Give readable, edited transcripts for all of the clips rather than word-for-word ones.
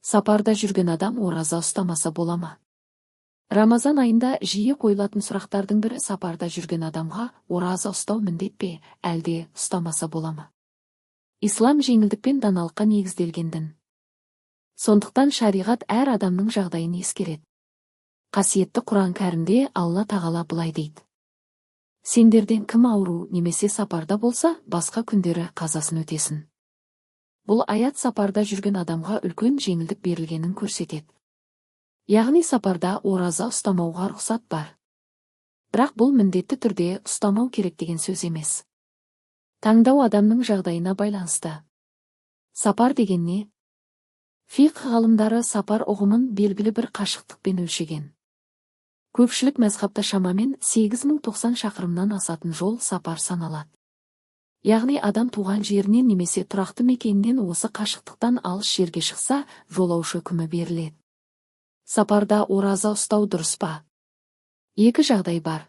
Сапарда жүрген адам ораза ұстамаса бола ма? Рамазан айында жиі қойылатын сұрақтардың бірі: сапарда жүрген адамға ораза ұстау міндет пе, әлде ұстамаса бола ма? Ислам жеңілдік пен даналыққа негізделген дін. Сондықтан шариғат әр адамның жағдайын ескереді. Қасиетті Құран Кәрімде Алла Тағала былай дейді: «Сендерден кім ауру немесе сапарда болса, басқа күндері қазасын өтесін». Бұл аят сапарда жүрген адамға үлкен жеңілдік берілгенін көрсетеді. Яғни сапарда ораза ұстамауға рұқсат бар. Бірақ бұл міндетті түрде ұстамау керек деген сөз емес. Таңдау адамның жағдайына байланысты. Сапар деген не? Фиқх ғалымдары сапар ұғымын белгілі бір қашықтықпен өлшеген. Көпшілік мәзһабта шамамен 8090 шақырымнан асатын жол сапар саналады. Яғни адам туған жерінен немесе тұрақты мекенінен осы қашықтықтан алыс жерге шықса, жолаушы үкімі беріледі. Сапарда ораза ұстау дұрыс па? Екі жағдай бар.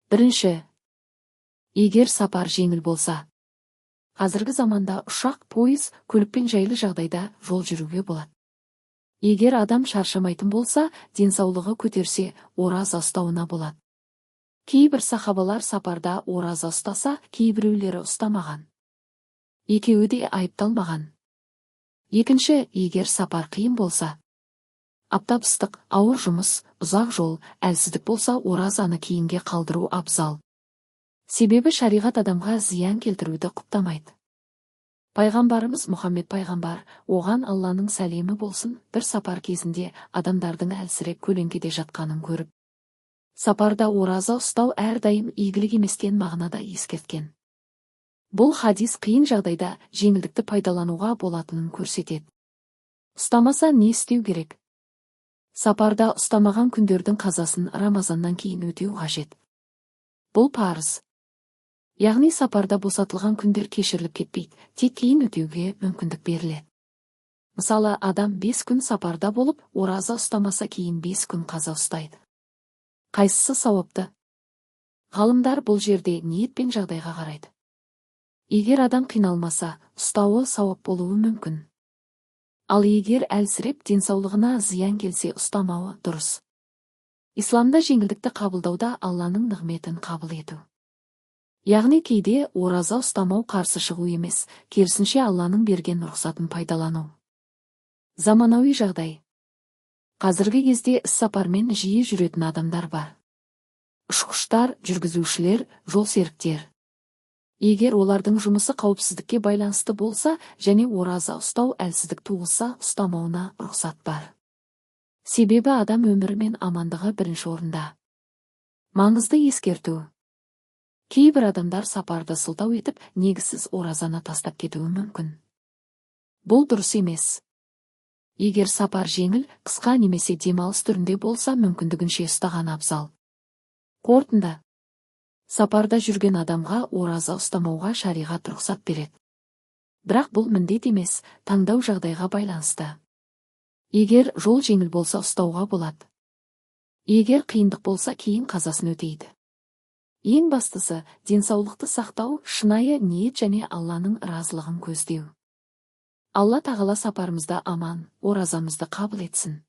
Бірінші, егер сапар жеңіл болса. Қазіргі заманда ұшақ, пойыз, көлікпен жайлы жағдайда жол жүруге болады. Егер адам шаршамайтын болса, денсаулығы көтерсе, ораза ұстауына болады. Кейбір сахабалар сапарда ораза ұстаса, кейбіреулері ұстамаған. Екеуі де айыпталмаған. Екінші, егер сапар қиын болса. Аптап ыстық, ауыр жұмыс, ұзақ жол, әлсіздік болса, оразаны кейінге қалдыру абзал. Себебі шариғат адамға зиян келтіруді құптамайды. Пайғамбарымыз Мұхаммед пайғамбар, оған Алланың сәлемі болсын, бір сапар кезінде адамдардың әлсіреп, көлеңкеде жатқанын көріп, сапарда ораза ұстау әрдайым игілік емес деген мағынада ескерткен. Бұл хадис қиын жағдайда жеңілдікті пайдалануға болатынын көрсетеді. Ұстамаса, не істеу керек? Сапарда ұстамаған күндердің қазасын Рамазаннан кейін өтеу қажет. Бұл парыз. Яғни сапарда босатылған күндер кешіріліп кетпейді, тек кейін өтеуге мүмкіндік беріледі. Мысалы, адам 5 күн сапарда болып, ораза ұстамаса, кейін 5 күн қаза ұстайды. Қайсысы сауапты? Ғалымдар бұл жерде ниет пен жағдайға қарайды. Егер адам қиналмаса, ұстауы сауап болуы мүмкін. Ал егер әлсіреп, денсаулығына зиян келсе, ұстамауы дұрыс. Исламда жеңілдікті қабылдауда Алланың нығметін қабыл ету. Яғни кейде ораза ұстамау қарсы шығу емес, керісінше, Алланың берген рұқсатын пайдалану. Заманауи жағдай. Қазіргі кезде іссапармен жиі жүретін адамдар бар: ұшқыштар, жүргізушілер, жолсеріктер. Егер олардың жұмысы қауіпсіздікке байланысты болса және ораза ұстау әлсіздік туғызса, ұстамауына рұқсат бар. Себебі адам өмірі мен амандығы бірінші орында. Маңызды ескерту: кейбір адамдар сапарды сылтау етіп, негізсіз оразаны тастап кетуі мүмкін. Бұл дұрыс емес. Егер сапар жеңіл, қысқа немесе демалыс түрінде болса, мүмкіндігінше ұстаған абзал. Қорытынды: сапарда жүрген адамға ораза ұстамауға шариғат рұқсат береді. Бірақ бұл міндет емес, таңдау жағдайға байланысты. Егер жол жеңіл болса, ұстауға болады. Егер қиындық болса, кейін қазасын өтейді. Ең бастысы – денсаулықты сақтау, шынайы ниет және Алланың разылығын көздеу. Алла Тағала сапарымызда аман, оразамызды қабыл етсін.